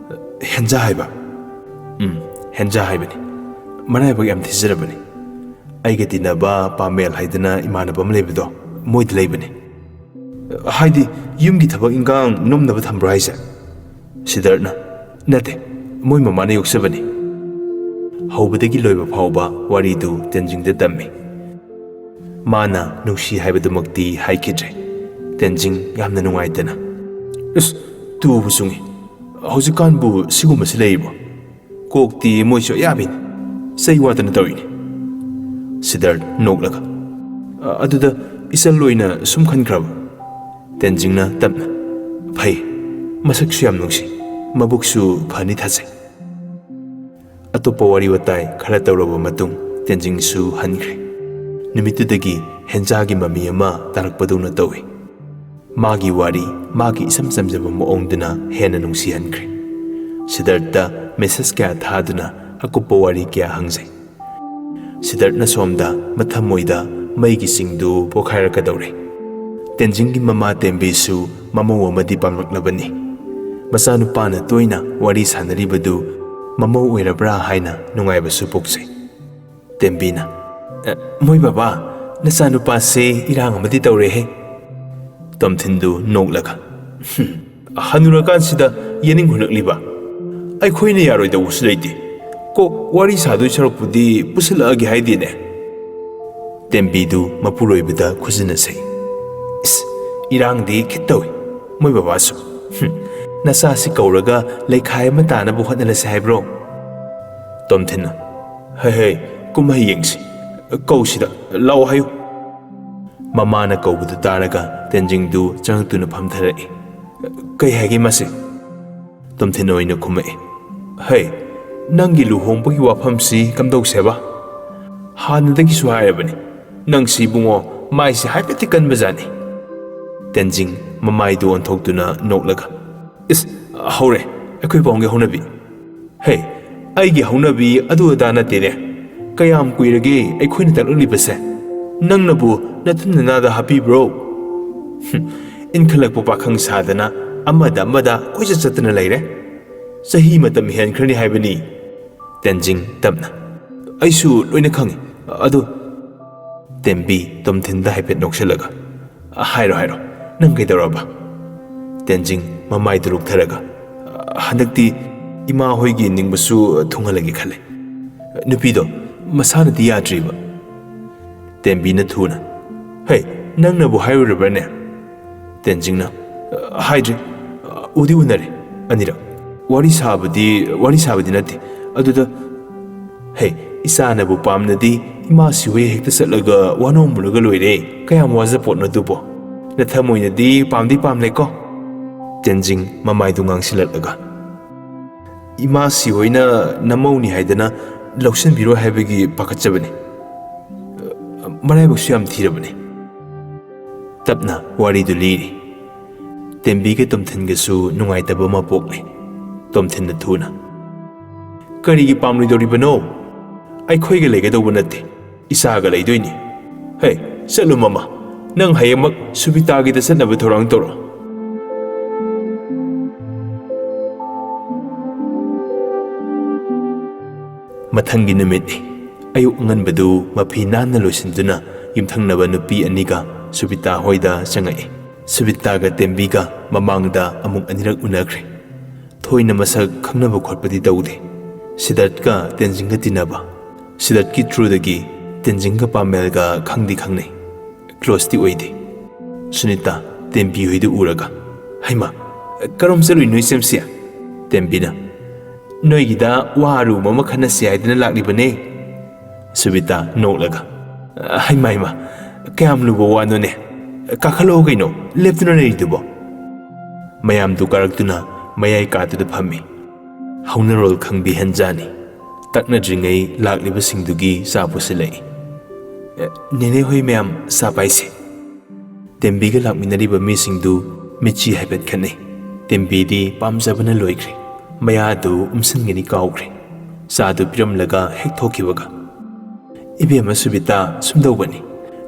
"ꯍꯦꯟꯖꯥ ꯍꯥꯏꯕ?" "ꯎꯝ, ꯍꯦꯟꯖꯥ ꯍꯥꯏꯕꯅꯤ꯫ ꯃꯔꯥꯏꯕꯛ ꯌꯥꯝ ꯊꯤꯖꯔꯕꯅꯤ꯫ ꯑꯩꯒ ꯇꯤꯟꯅꯕ ꯄꯥꯃꯦꯜ ꯍꯥꯏꯗꯅ ꯏꯃꯥꯟꯅꯕ ꯑꯃ ꯂꯩꯕꯗꯣ, ꯃꯣꯏꯗ ꯂꯩꯕꯅꯤ꯫" "ꯍꯥꯏꯗꯤ ꯌꯨꯝꯒꯤ ꯊꯕꯛ ꯏꯟꯈꯥꯡ ꯅꯣꯝꯅꯕ ꯊꯝꯕ꯭ꯔꯣ ꯍꯥꯏꯁꯦ?" ꯁꯤꯗꯔꯠꯅ, "ꯅꯠꯇꯦ, ꯃꯣꯏ ꯃꯃꯥꯅ ꯌꯣꯛꯆꯕꯅꯤ꯫" ꯍꯧꯕꯗꯒꯤ ꯂꯣꯏꯕ ꯐꯥꯎꯕ ꯋꯥꯔꯤꯗꯨ ꯇꯦꯟꯖꯤꯡꯗ ꯇꯝꯃꯤ꯫ ꯃꯥꯅ ꯅꯨꯡꯁꯤ ꯍꯥꯏꯕꯗꯨꯃꯛꯇꯤ ꯍꯥꯏꯈꯤꯗ꯭ꯔꯦ꯫ ꯇꯦꯟꯖꯤꯡ ꯌꯥꯝꯅ ꯅꯨꯡꯉꯥꯏꯇꯅ, "ꯏꯁ, ꯇꯨꯕꯨ ꯆꯨꯡꯉꯤ꯫ ꯍꯧꯖꯤꯛꯀꯥꯟꯕꯨ ꯁꯤꯒꯨꯝꯕꯁꯤ ꯂꯩꯔꯤꯕꯣ? ꯀꯣꯛꯇꯤ ꯃꯣꯏꯁꯨ ꯑꯌꯥꯕꯤꯅꯤ꯫ ꯆꯩ ꯋꯥꯗꯅ ꯇꯧꯔꯤꯅꯤ꯫" ꯁꯤꯗꯥꯔꯠ ꯅꯣꯛꯂꯒ, "ꯑ-, ꯑꯗꯨꯗ ꯏꯆꯜ ꯑꯣꯏꯅ ꯁꯨꯝ ꯈꯟꯈ꯭ꯔꯕ?" ꯇꯦꯟꯖꯤꯡꯅ ꯇꯞꯅ, "ꯐꯩ꯫ ꯃꯁꯛꯁꯨ ꯌꯥꯝ ꯅꯨꯡꯁꯤ꯫ ꯃꯕꯨꯛꯁꯨ ꯐꯅꯤ ꯊꯥꯖꯩ꯫" ꯑꯇꯣꯞꯄ ꯋꯥꯔꯤ ꯋꯥꯇꯥꯏ ꯈꯔ ꯇꯧꯔꯕ ꯃꯇꯨꯡ ꯇꯦꯟꯖꯤꯡꯁꯨ ꯍꯟꯈ꯭ꯔꯦ꯫ ꯅꯨꯃꯤꯠꯇꯨꯗꯒꯤ ꯍꯦꯟꯖꯥꯒꯤ ꯃꯃꯤ ꯑꯃ ꯇꯥꯔꯛꯄꯗꯧꯅ ꯇꯧꯏ꯫ ꯃꯥꯒꯤ ꯋꯥꯔꯤ ꯃꯥꯒꯤ ꯏꯆꯝ ꯆꯝꯖꯕ ꯃꯑꯣꯡꯗꯨꯅ ꯍꯦꯟꯅ ꯅꯨꯡꯁꯤꯍꯟꯈ꯭ꯔꯦ꯫ ꯁꯤꯗꯥꯔꯠꯇ ꯃꯦꯁꯦꯖ ꯀꯌꯥ ꯊꯥꯗꯨꯅ ꯑꯀꯨꯞꯄ ꯋꯥꯔꯤ ꯀꯌꯥ ꯍꯪꯖꯩ꯫ ꯁꯤꯗꯥꯔꯠꯅ ꯁꯣꯝꯗ ꯃꯊꯃꯣꯏꯗ ꯃꯩꯒꯤ ꯆꯤꯡꯗꯨ ꯄꯣꯈꯥꯏꯔꯛꯀꯗꯧꯔꯦ꯫ ꯇꯦꯟꯖꯤꯡꯒꯤ ꯃꯃꯥ ꯇꯦꯝꯕꯤꯁꯨ ꯃꯃꯧ ꯑꯃꯗꯤ ꯄꯥꯝꯂꯛꯂꯕꯅꯤ꯫ ꯃꯆꯥꯅꯨꯄꯥꯅ ꯇꯣꯏꯅ ꯋꯥꯔꯤ ꯁꯥꯟꯅꯔꯤꯕꯗꯨ ꯃꯃꯧ ꯑꯣꯏꯔꯕ꯭ꯔꯥ ꯍꯥꯏꯅ ꯅꯨꯡꯉꯥꯏꯕꯁꯨ ꯄꯣꯛꯆꯩ꯫ ꯇꯦꯝꯕꯤꯅ, "ꯑꯦ, ꯃꯣꯏ ꯕꯕꯥ, ꯅꯆꯥꯅꯨꯄꯥꯁꯦ ꯏꯔꯥꯡ ꯑꯃꯗꯤ ꯇꯧꯔꯦꯍꯦ꯫" ꯇꯣꯝꯊꯤꯟꯗꯨ ꯅꯣꯛꯂꯒ, "ꯍꯨꯝ, ꯍꯅꯨꯔꯀꯥꯟꯁꯤꯗ ꯌꯦꯅꯤꯡ ꯍꯨꯜꯂꯛꯂꯤꯕ? ꯑꯩꯈꯣꯏꯅ ꯌꯥꯔꯣꯏꯗꯧꯕꯁꯨ ꯂꯩꯇꯦ꯫ ꯀꯣꯛ ꯋꯥꯔꯤ ꯁꯥꯗꯣꯏ ꯁꯔꯨꯛꯄꯨꯗꯤ ꯄꯨꯁꯤꯜꯂꯛꯑꯒꯦ ꯍꯥꯏꯗꯦꯅꯦ꯫" ꯇꯦꯝꯕꯤꯗꯨ ꯃꯄꯨꯔꯣꯏꯕꯗ ꯈꯨꯖꯤꯟꯅꯁꯩ꯫ "ꯏꯁ, ꯏꯔꯥꯡꯗꯤ ꯈꯤꯠ ꯇꯧꯏ, ꯃꯣꯏ ꯕꯕꯥꯁꯨ꯫ ꯍꯨꯝ, ꯅꯆꯥꯁꯤ ꯀꯧꯔꯒ ꯂꯩꯈꯥꯏ ꯑꯃ ꯇꯥꯅꯕ ꯍꯣꯠꯅꯔꯁꯦ ꯍꯥꯏꯕ꯭ꯔꯣ?" ꯇꯣꯝꯊꯤꯟꯅ, "ꯍꯩ ꯍꯩ, ꯀꯨꯝꯍꯩ ꯌꯦꯡꯁꯤ꯫ ꯀꯧꯁꯤꯗ, ꯂꯥꯛꯑꯣ ꯍꯥꯏꯌꯨ꯫" ꯃꯃꯥꯅ ꯀꯧꯕꯗꯨ ꯇꯥꯔꯒ ꯇꯦꯟꯖꯤꯡꯗꯨ ꯆꯪꯉꯛꯇꯨꯅ ꯐꯝꯊꯔꯛꯏ꯫ "ꯀꯩ ꯍꯥꯏꯒꯦ ꯃꯥꯁꯦ?" ꯇꯣꯝꯊꯤꯟ ꯑꯣꯏꯅ ꯈꯨꯝꯃꯛꯏ꯫ "ꯍꯩ, ꯅꯪꯒꯤ ꯂꯨꯍꯣꯡꯕꯒꯤ ꯋꯥꯐꯝꯁꯤ ꯀꯝꯗꯧꯁꯦꯕ? ꯍꯥꯟꯅꯗꯒꯤꯁꯨ ꯍꯥꯏꯔꯕꯅꯤ, ꯅꯪꯁꯤ ꯏꯕꯨꯡꯉꯣ ꯃꯥꯏꯁꯤ ꯍꯥꯏꯐꯦꯠꯇꯤ ꯀꯟꯕꯖꯥꯠꯅꯤ꯫" ꯇꯦꯟꯖꯤꯡ ꯃꯃꯥꯏꯗꯨ ꯑꯣꯟꯊꯣꯛꯇꯨꯅ ꯅꯣꯛꯂꯒ, "ꯏꯁ, ꯍꯧꯔꯦ ꯑꯩꯈꯣꯏ ꯄꯥꯎꯡꯒꯤ ꯍꯧꯅꯕꯤ꯫ ꯍꯦ, ꯑꯩꯒꯤ ꯍꯧꯅꯕꯤ ꯑꯗꯨ ꯑꯗꯥ ꯅꯠꯇꯦꯅꯦ꯫ ꯀꯌꯥꯝ ꯀꯨꯏꯔꯒꯦ ꯑꯩꯈꯣꯏꯅ ꯇꯛꯂꯛꯂꯤꯕꯁꯦ? ꯅꯪꯅꯕꯨ ꯅꯇꯨꯡ ꯅꯅꯥꯗ ꯍꯥꯞꯄꯤꯕ꯭ꯔꯣ? ꯍꯨꯝ, ꯏꯟꯈꯠꯂꯛꯄ ꯄꯥꯈꯪ ꯁꯥꯗꯅ ꯑꯃꯗ ꯑꯃꯗ ꯀꯣꯏꯆꯠ ꯆꯠꯇꯅ ꯂꯩꯔꯦ꯫ ꯆꯍꯤ ꯃꯇꯝ ꯍꯦꯟꯈ꯭ꯔꯅꯤ ꯍꯥꯏꯕꯅꯤ꯫" ꯇꯦꯟꯖꯤꯡ ꯇꯞꯅ, "ꯑꯩꯁꯨ ꯂꯣꯏꯅ ꯈꯪꯉꯤ꯫ ꯑꯗꯨ," ꯇꯦꯝꯕꯤ ꯇꯣꯝꯊꯤꯟꯗ ꯍꯥꯏꯐꯦꯠ ꯅꯣꯛꯁꯤꯜꯂꯒ, "ꯍꯥꯏꯔꯣ, ꯍꯥꯏꯔꯣ, ꯅꯪ ꯀꯩꯗꯧꯔꯕ?" ꯇꯦꯟꯖꯤꯡ ꯃꯃꯥꯏꯗꯨ ꯂꯨꯛꯊꯔꯒ, "ꯍꯟꯗꯛꯇꯤ ꯏꯃꯥ ꯍꯣꯏꯒꯤ ꯅꯤꯡꯕꯁꯨ ꯊꯨꯡꯍꯜꯂꯒꯦ ꯈꯜꯂꯦ꯫ ꯅꯨꯄꯤꯗꯣ ꯃꯁꯥꯅꯗꯤ ꯌꯥꯗ꯭ꯔꯤꯕ꯫" ꯇꯦꯝꯕꯤꯅ ꯊꯨꯅ, "ꯍꯦ, ꯅꯪꯅꯕꯨ ꯍꯥꯏꯔꯨꯔꯕ꯭ꯔꯅꯦ?" ꯇꯦꯟꯖꯤꯡꯅ, "ꯍꯥꯏꯗ꯭ꯔꯤ꯫ ꯎꯗꯤ ꯎꯅꯔꯦ ꯑꯅꯤꯔꯛ꯫ ꯋꯥꯔꯤ ꯁꯥꯕꯗꯤ, ꯋꯥꯔꯤ ꯁꯥꯕꯗꯤ ꯅꯠꯇꯦ꯫ ꯑꯗꯨꯗ, ꯍꯦ, ꯏꯆꯥꯅꯕꯨ ꯄꯥꯝꯅꯗꯤ ꯏꯃꯥ ꯁꯤꯍꯣꯏ ꯍꯦꯛꯇ ꯆꯠꯂꯒ ꯋꯥꯅꯣꯝꯃꯨꯔꯒ ꯂꯣꯏꯔꯦ꯫ ꯀꯌꯥꯝ ꯋꯥꯖ ꯄꯣꯠꯅꯣ ꯑꯗꯨꯕꯣ? ꯅꯊꯃꯣꯏꯅꯗꯤ ꯄꯥꯝꯗꯤ ꯄꯥꯝꯂꯦꯀꯣ?" ꯇꯦꯟꯖꯤꯡ ꯃꯃꯥꯏꯗꯨ ꯉꯥꯡꯁꯤꯜꯂꯛꯂꯒ, "ꯏꯃꯥ ꯁꯤꯍꯣꯏꯅ ꯅꯃꯧꯅꯤ ꯍꯥꯏꯗꯅ ꯂꯧꯁꯤꯟꯕꯤꯔꯣꯏ ꯍꯥꯏꯕꯒꯤ ꯄꯥꯈꯠꯆꯕꯅꯤ꯫ ꯃꯔꯥꯏꯕꯛꯁꯨ ꯌꯥꯝ ꯊꯤꯔꯕꯅꯤ꯫" ꯇꯞꯅ ꯋꯥꯔꯤꯗꯨ ꯂꯤꯔꯤ꯫ ꯇꯦꯝꯕꯤꯒ ꯇꯣꯝꯊꯤꯟꯒꯁꯨ ꯅꯨꯡꯉꯥꯏꯇꯕ ꯑꯃ ꯄꯣꯛꯂꯦ꯫ ꯇꯣꯝꯊꯤꯟꯅ ꯊꯨꯅ, "ꯀꯔꯤꯒꯤ ꯄꯥꯝꯂꯣꯏꯗꯧꯔꯤꯕꯅꯣ? ꯑꯩꯈꯣꯏꯒ ꯂꯩꯒꯗꯧꯕ ꯅꯠꯇꯦ, ꯏꯆꯥꯒ ꯂꯩꯗꯣꯏꯅꯤ꯫ ꯍꯦ, ꯆꯠꯂꯨ ꯃꯃꯥ, ꯅꯪ ꯍꯌꯦꯡꯃꯛ ꯁꯨꯕꯤꯇꯥꯒꯤꯗ ꯆꯠꯅꯕ ꯊꯧꯔꯥꯡ ꯇꯧꯔꯣ꯫" ꯃꯊꯪꯒꯤ ꯅꯨꯃꯤꯠꯅꯤ꯫ ꯑꯌꯨꯛ ꯑꯉꯟꯕꯗꯨ ꯃꯐꯤ ꯅꯥꯟꯅ ꯂꯣꯏꯁꯤꯟꯗꯨꯅ ꯌꯨꯝꯊꯪꯅꯕ ꯅꯨꯄꯤ ꯑꯅꯤꯒ ꯁꯨꯕꯤꯇꯥ ꯍꯣꯏꯗ ꯆꯪꯉꯛꯏ꯫ ꯁꯨꯕꯤꯇꯥꯒ ꯇꯦꯝꯕꯤꯒ ꯃꯃꯥꯡꯗ ꯑꯃꯨꯛ ꯑꯅꯤꯔꯛ ꯎꯅꯈ꯭ꯔꯦ꯫ ꯊꯣꯏꯅ ꯃꯁꯛ ꯈꯪꯅꯕ ꯈꯣꯠꯄꯗꯤ ꯇꯧꯗꯦ꯫ ꯁꯤꯗꯠꯀ ꯇꯦꯟꯖꯤꯡꯒ ꯇꯤꯟꯅꯕ, ꯁꯤꯗꯠꯀꯤ through ꯗꯒꯤ ꯇꯦꯟꯖꯤꯡꯒ ꯄꯥꯃꯦꯜꯒ ꯈꯪꯗꯤ ꯈꯪꯅꯩ꯫ Close ꯇꯤ ꯑꯣꯏꯗꯦ꯫ ꯁꯨꯅꯤꯇꯥ, ꯇꯦꯝꯕꯤ ꯍꯣꯏꯗꯨ ꯎꯔꯒ, "ꯍꯩꯃꯥ, ꯀꯔꯣꯝ ꯆꯠꯂꯨꯏꯅꯣ ꯏꯆꯦꯝꯁꯤ?" ꯇꯦꯝꯕꯤꯅ, "ꯅꯣꯏꯒꯤꯗ ꯋꯥ ꯑꯔꯨꯕ ꯑꯃ ꯈꯟꯅꯁꯤ ꯍꯥꯏꯗꯅ ꯂꯥꯛꯂꯤꯕꯅꯦ꯫" ꯁꯨꯕꯤꯇꯥ ꯅꯣꯛꯂꯒ, "ꯍꯩꯃꯥ, ꯍꯩꯃꯥ, ꯀꯌꯥꯝ ꯂꯨꯕ ꯋꯥꯅꯣꯅꯦ? ꯀꯥꯈꯠꯂꯛꯑꯣ ꯀꯩꯅꯣ, ꯂꯦꯞꯇꯨꯅ ꯂꯩꯔꯤꯗꯨꯕꯣ?" ꯃꯌꯥꯝꯗꯨ ꯀꯥꯔꯛꯇꯨꯅ ꯃꯌꯥꯏ ꯀꯥꯗꯨꯗ ꯐꯝꯃꯤ꯫ ꯍꯧꯅꯔꯣꯜ ꯈꯪꯕꯤ ꯍꯦꯟꯖꯥꯅꯤ꯫ ꯇꯛꯅꯗ꯭ꯔꯤꯉꯩ ꯂꯥꯛꯂꯤꯕꯁꯤꯡꯗꯨꯒꯤ ꯆꯥ ꯄꯨꯁꯤꯜꯂꯛꯏ꯫ "ꯑꯦ, ꯅꯦꯅꯦ ꯍꯣꯏ ꯃꯌꯥꯝ ꯆꯥ ꯄꯥꯏꯁꯦ꯫" ꯇꯦꯝꯕꯤꯒ ꯂꯥꯛꯃꯤꯟꯅꯔꯤꯕ ꯃꯤꯁꯤꯡꯗꯨ ꯃꯤꯠꯆꯤ ꯍꯥꯏꯐꯦꯠ ꯈꯠꯅꯩ꯫ ꯇꯦꯝꯕꯤꯗꯤ ꯄꯥꯝꯖꯕꯅ ꯂꯣꯏꯈ꯭ꯔꯦ꯫ ꯃꯌꯥꯗꯨ ꯎꯝꯁꯤꯟꯒꯅꯤ ꯀꯥꯎꯈ꯭ꯔꯦ꯫ ꯆꯥꯗꯨ ꯄꯤꯔꯝꯂꯒ ꯍꯦꯛ ꯊꯣꯛꯈꯤꯕꯒ, "ꯏꯕꯦꯝꯃ ꯁꯨꯕꯤꯇꯥ, ꯁꯨꯝ ꯇꯧꯕꯅꯤ꯫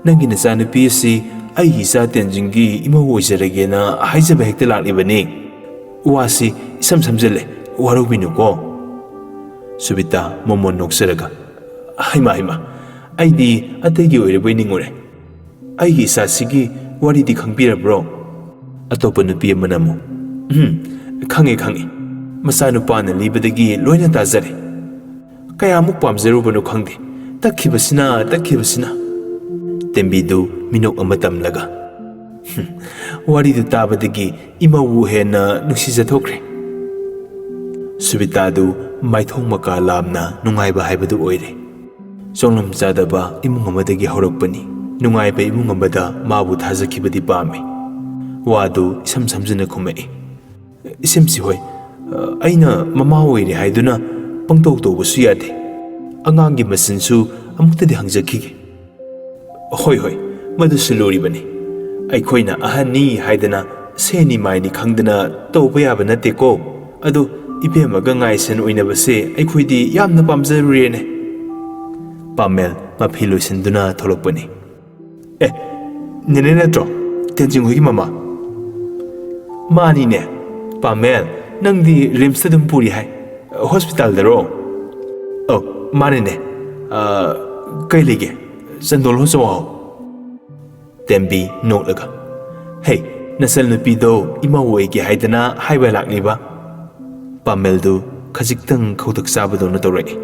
ꯅꯪꯒꯤ ꯅꯆꯥꯅꯨꯄꯤ ꯑꯁꯤ ꯑꯩꯒꯤ ꯏꯆꯥ ꯇꯦꯟꯖꯤꯡꯒꯤ ꯏꯃꯧ ꯑꯣꯏꯖꯔꯒꯦꯅ ꯍꯥꯏꯖꯕ ꯍꯦꯛꯇ ꯂꯥꯛꯂꯤꯕꯅꯤ꯫ ꯋꯥꯁꯤ ꯏꯁꯝ ꯁꯝꯖꯜꯂꯦ, ꯋꯥꯔꯧꯕꯤꯅꯨꯀꯣ꯫" ꯁꯨꯕꯤꯇꯥ ꯃꯣꯃꯣꯟ ꯅꯣꯛꯆꯔꯒ, "ꯍꯩꯃꯥ, ꯍꯩꯃꯥ, ꯑꯩꯗꯤ ꯑꯇꯩꯒꯤ ꯑꯣꯏꯔꯕꯣꯏ ꯅꯤꯡꯉꯨꯔꯦ꯫ ꯑꯩꯒꯤ ꯏꯆꯥꯁꯤꯒꯤ ꯋꯥꯔꯤꯗꯤ ꯈꯪꯕꯤꯔꯕ꯭ꯔꯣ?" ꯑꯇꯣꯞꯄ ꯅꯨꯄꯤ ꯑꯃꯅ ꯑꯃꯨꯛ, "ꯎꯝ, ꯈꯪꯉꯦ, ꯈꯪꯉꯦ꯫ ꯃꯆꯥꯅꯨꯄꯥꯅ ꯂꯤꯕꯗꯒꯤ ꯂꯣꯏꯅ ꯇꯥꯖꯔꯦ꯫ ꯀꯌꯥꯃꯨꯛ ꯄꯥꯝꯖꯔꯨꯕꯅꯣ ꯈꯪꯗꯦ꯫ ꯇꯛꯈꯤꯕꯁꯤꯅ, ꯇꯛꯈꯤꯕꯁꯤꯅ꯫" ꯇꯦꯝꯕꯤꯗꯨ ꯃꯤꯅꯣꯛ ꯑꯃ ꯇꯝꯂꯒ, "ꯍꯨꯝ, ꯋꯥꯔꯤꯗꯨ ꯇꯥꯕꯗꯒꯤ ꯏꯃꯧꯕꯨ ꯍꯦꯟꯅ ꯅꯨꯡꯁꯤꯖꯊꯣꯛꯈ꯭ꯔꯦ꯫" ꯁꯨꯕꯤꯇꯥꯗꯨ ꯃꯥꯏꯊꯣꯡ ꯃꯀꯥ ꯂꯥꯝꯅ ꯅꯨꯡꯉꯥꯏꯕ ꯍꯥꯏꯕꯗꯨ ꯑꯣꯏꯔꯦ꯫ ꯆꯣꯡꯂꯝ ꯆꯥꯗꯕ ꯏꯃꯨꯡ ꯑꯃꯗꯒꯤ ꯍꯧꯔꯛꯄꯅꯤ꯫ ꯅꯨꯡꯉꯥꯏꯕ ꯏꯃꯨꯡ ꯑꯃꯗ ꯃꯥꯕꯨ ꯊꯥꯖꯈꯤꯕꯗꯤ ꯄꯥꯝꯃꯤ꯫ ꯋꯥꯗꯨ ꯏꯁꯝ ꯁꯝꯖꯅ ꯈꯨꯝꯃꯛꯏ꯫ "ꯏꯁꯦꯝꯁꯤ ꯍꯣꯏ, ꯑꯩꯅ ꯃꯃꯥ ꯑꯣꯏꯔꯦ ꯍꯥꯏꯗꯨꯅ ꯄꯪꯇꯧ ꯇꯧꯕꯁꯨ ꯌꯥꯗꯦ꯫ ꯑꯉꯥꯡꯒꯤ ꯃꯆꯤꯟꯁꯨ ꯑꯃꯨꯛꯇꯗꯤ ꯍꯪꯖꯈꯤꯒꯦ꯫" "ꯍꯣꯏ, ꯍꯣꯏ, ꯃꯗꯨꯁꯨ ꯂꯨꯔꯤꯕꯅꯤ꯫ ꯑꯩꯈꯣꯏꯅ ꯑꯍꯟꯅꯤ ꯍꯥꯏꯗꯅ ꯁꯦꯟꯅꯤ ꯃꯥꯏꯅꯤ ꯈꯪꯗꯅ ꯇꯧꯕ ꯌꯥꯕ ꯅꯠꯇꯦꯀꯣ꯫ ꯑꯗꯨ ꯏꯕꯦꯝꯃꯒ ꯉꯥꯏꯁꯦꯟ ꯑꯣꯏꯅꯕꯁꯦ ꯑꯩꯈꯣꯏꯗꯤ ꯌꯥꯝꯅ ꯄꯥꯝꯖꯔꯨꯔꯦꯅꯦ꯫" ꯄꯥꯃꯦꯜ ꯃꯐꯤ ꯂꯣꯏꯁꯤꯟꯗꯨꯅ ꯊꯣꯛꯂꯛꯄꯅꯤ꯫ "ꯑꯦ, ꯅꯦꯅꯦ ꯅꯠꯇ꯭ꯔꯣ? ꯇꯦꯟꯖꯤꯡ ꯍꯣꯏꯒꯤ ꯃꯃꯥ?" "ꯃꯥꯅꯤꯅꯦ꯫ ꯄꯥꯃꯦꯜ, ꯅꯪꯗꯤ ꯔꯤꯝꯁꯇ ꯑꯗꯨꯝ ꯄꯨꯔꯤ ꯍꯥꯏ꯫ ꯍꯣꯁꯄꯤꯇꯥꯜꯗꯔꯣ?" "ꯑꯧ, ꯃꯥꯅꯤꯅꯦ꯫ ꯑ, ꯀꯩ ꯂꯩꯒꯦ? ꯆꯟꯗꯣꯜ ꯍꯣ ꯆꯪꯉꯛꯑꯣ꯫" ꯇꯦꯝꯕꯤ ꯅꯣꯛꯂꯒ, "ꯍꯦ, ꯅꯆꯟꯅꯨꯄꯤꯗꯣ ꯏꯃꯧ ꯑꯣꯏꯒꯦ ꯍꯥꯏꯗꯅ ꯍꯥꯏꯕ ꯂꯥꯛꯂꯤꯕ?" ꯄꯥꯃꯦꯜꯗꯨ ꯈꯖꯤꯛꯇꯪ ꯈꯧꯇꯛ ꯆꯥꯕꯗꯧꯅ ꯇꯧꯔꯛꯏ꯫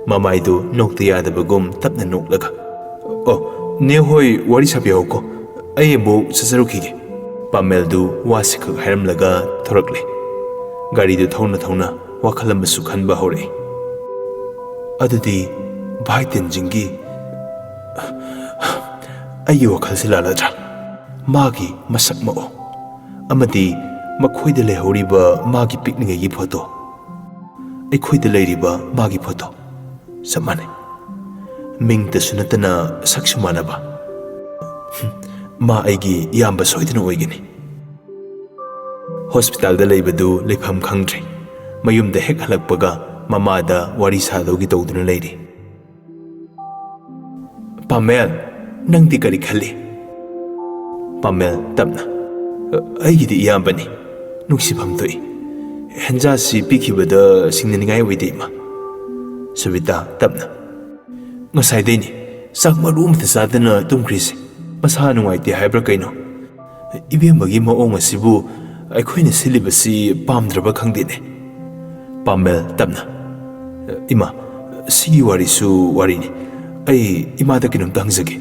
ꯃꯃꯥꯏꯗꯨ ꯅꯣꯛꯇ ꯌꯥꯗꯕꯒꯨꯝ ꯇꯞꯅ ꯅꯣꯛꯂꯒ, "ꯑꯣ, ꯅꯦ ꯍꯣꯏ ꯋꯥꯔꯤ ꯁꯥꯕꯤꯍꯧꯀꯣ, ꯑꯩ ꯑꯃꯨꯛ ꯆꯠꯆꯔꯨꯈꯤꯒꯦ꯫" ꯄꯥꯃꯦꯜꯗꯨ ꯋꯥꯁꯤꯈꯛ ꯍꯥꯏꯔꯝꯂꯒ ꯊꯣꯔꯛꯂꯦ꯫ ꯒꯥꯔꯤꯗꯨ ꯊꯧꯅ ꯊꯧꯅ ꯋꯥꯈꯜ ꯑꯃꯁꯨ ꯈꯟꯕ ꯍꯧꯔꯛꯏ꯫ "ꯑꯗꯨꯗꯤ ꯚꯥꯏ ꯇꯦꯟꯖꯤꯡꯒꯤ ꯑꯩꯒꯤ ꯋꯥꯈꯜꯁꯤ ꯂꯥꯜꯂꯗ꯭ꯔꯥ? ꯃꯥꯒꯤ ꯃꯁꯛ ꯃꯑꯣꯡ ꯑꯃꯗꯤ ꯃꯈꯣꯏꯗ ꯂꯩꯍꯧꯔꯤꯕ ꯃꯥꯒꯤ ꯄꯤꯛꯂꯤꯉꯩꯒꯤ ꯐꯣꯇꯣ, ꯑꯩꯈꯣꯏꯗ ꯂꯩꯔꯤꯕ ꯃꯥꯒꯤ ꯐꯣꯇꯣ ꯆꯞ ꯃꯥꯟꯅꯩ꯫ ꯃꯤꯡꯇꯁꯨ ꯅꯠꯇꯅ ꯁꯛꯁꯨ ꯃꯥꯟꯅꯕ꯫ ꯍꯨꯝ, ꯃꯥ ꯑꯩꯒꯤ ꯏꯌꯥꯝꯕ ꯁꯣꯏꯗꯅ ꯑꯣꯏꯒꯅꯤ꯫" ꯍꯣꯁꯄꯤꯇꯥꯜꯗ ꯂꯩꯕꯗꯨ ꯂꯩꯐꯝ ꯈꯪꯗ꯭ꯔꯦ꯫ ꯃꯌꯨꯝꯗ ꯍꯦꯛ ꯍꯜꯂꯛꯄꯒ ꯃꯃꯥꯗ ꯋꯥꯔꯤ ꯁꯥꯗꯧꯒꯤ ꯇꯧꯗꯨꯅ ꯂꯩꯔꯤ꯫ "ꯄꯥꯃꯦꯜ, ꯅꯪꯗꯤ ꯀꯔꯤ ꯈꯜꯂꯤ?" ꯄꯥꯃꯦꯜ ꯇꯞꯅ, "ꯑꯩꯒꯤꯗꯤ ꯏꯌꯥꯝꯕꯅꯤ꯫ ꯅꯨꯡꯁꯤꯐꯝ ꯊꯣꯛꯏ꯫ ꯍꯦꯟꯖꯥꯁꯤ ꯄꯤꯈꯤꯕꯗ ꯁꯤꯡꯅꯅꯤꯡꯉꯥꯏ ꯑꯣꯏꯗꯦ, ꯏꯃꯥ꯫" ꯁꯨꯕꯤꯇꯥ ꯇꯞꯅ, "ꯉꯁꯥꯏꯗꯩꯅꯤ ꯆꯥꯛ ꯃꯔꯨ ꯑꯃꯠꯇ ꯆꯥꯗꯅ ꯇꯨꯝꯈ꯭ꯔꯤꯁꯦ꯫ ꯃꯁꯥ ꯅꯨꯡꯉꯥꯏꯇꯦ ꯍꯥꯏꯕ꯭ꯔꯥ ꯀꯩꯅꯣ? ꯏꯕꯦꯝꯃꯒꯤ ꯃꯑꯣꯡ ꯑꯁꯤꯕꯨ ꯑꯩꯈꯣꯏꯅ ꯁꯤꯜꯂꯤꯕꯁꯤ ꯄꯥꯝꯗ꯭ꯔꯕ ꯈꯪꯗꯦꯅꯦ꯫" ꯄꯥꯃꯦꯜ ꯇꯞꯅ, "ꯏꯃꯥ, ꯁꯤꯒꯤ ꯋꯥꯔꯤꯁꯨ ꯋꯥꯔꯤꯅꯤ꯫ ꯑꯩ ꯏꯃꯥꯗ ꯀꯩꯅꯣꯝꯇ ꯍꯪꯖꯒꯦ꯫"